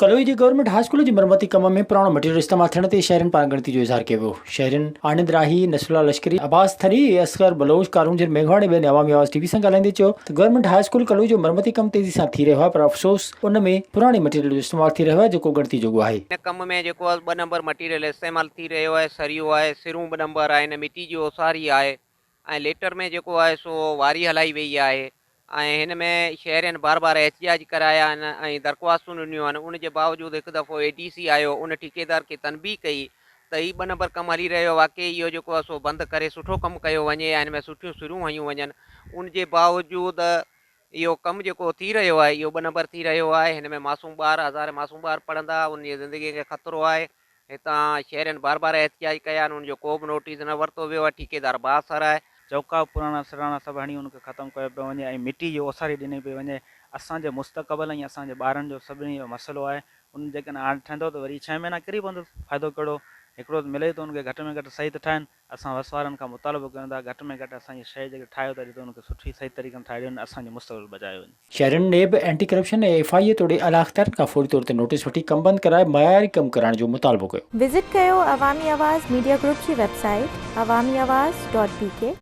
ڪلوئي جي government high school جي مرمتي ڪم ۾ پراڻو مٽيريل استعمال ٿيڻ تي شهرين پاران ڳڻتي جو اظهار ڪيو ويو. شهرين آنند راهي، نصرالله لشڪري، عباس ٿري، اصغر بلوچ، ڪارونجهر ميگهواڙ ۽ ٻين عوامي آواز ٽي وي سان ڳالهائيندي چيو ته گورنمينٽ هاء اسڪول ڪلوئي جو مرمتي ڪم تيزي سان ٿي رهيو آهي پر افسوس ان ۾ پراڻي مٽيريل جو استعمال ٿي رهيو آهي جيڪو ڳڻتي جوڳو آهي. هن ڪم ۾ جيڪو آهي ٻه نمبر مٽيريل استعمال ٿي رهيو آهي، سريو آهي، سرون ٻه نمبر آهن، مٽي جي اوساري آهي ۽ ليٽر ۾ جيڪو آهي سو واري هلائي ويئي آهي ۽ هن ۾ شهرين بار بار احتجاج ڪرايا آهن ۽ درخواستون ڏنيون آهن ان جي باوجود هڪ دفعو اي ڊي سي آيو ان ٺيڪيدار کي تنبيهه ڪئي ته هي ٻه نمبر ڪم هلي رهيو آهي واقعي اهو جيڪو آهي سو بند ڪري سٺو ڪم ڪيو وڃي ۽ هن ۾ سٺيون سرون هنيون وڃن ان جي باوجود اهو ڪم جيڪو ٿي رهيو آهي اهو ٻه نمبر ٿي رهيو آهي هن ۾ معصوم ٻار هزارين معصوم ٻار پڙهندا انهن جي زندگي کي خطرو آهي هتان شهرين بار بار احتجاج ڪيا آهن ان جو ڪو به نوٽيس نه ورتو ويو آهي ٺيڪيدار بااثر آهي. چوڪا پراڻا سراڻا سڀ هڻي ان کي ختم ڪيو پيو وڃي ۽ مٽي جي اوساري ڏني پئي وڃي اسان جي مستقبل ۽ اسان جي ٻارن جو سڀني جو مسئلو آهي ان جيڪڏهن هاڻ ٺهندو ته وري ڇهه مهينا ڪري پوندس فائدو ڪهڙو هڪڙو ته ملي ٿو ان کي گهٽ ۾ گهٽ صحيح ته ٺاهن اسان وس وارن کان مطالبو ڪيون ٿا گهٽ ۾ گهٽ اسان جي شيء جيڪڏهن ٺاهيو ٿا ڏيو ته ان کي سٺي صحيح طريقي سان ٺاهي ڏيو نه اسان جو مستقبل بچايو وڃي. شهرين NAB, anti corruption ۽ F I اي توڙي اعليٰ اختيارين کان فوري طور تي نوٽيس وٺي ڪم بند ڪرائي معياري ڪم ڪرائڻ جو مطالبو ڪيو. وزٽ ڪيو عوامي آواز ميڊيا گروپ جي website Awami Awaz dot B K.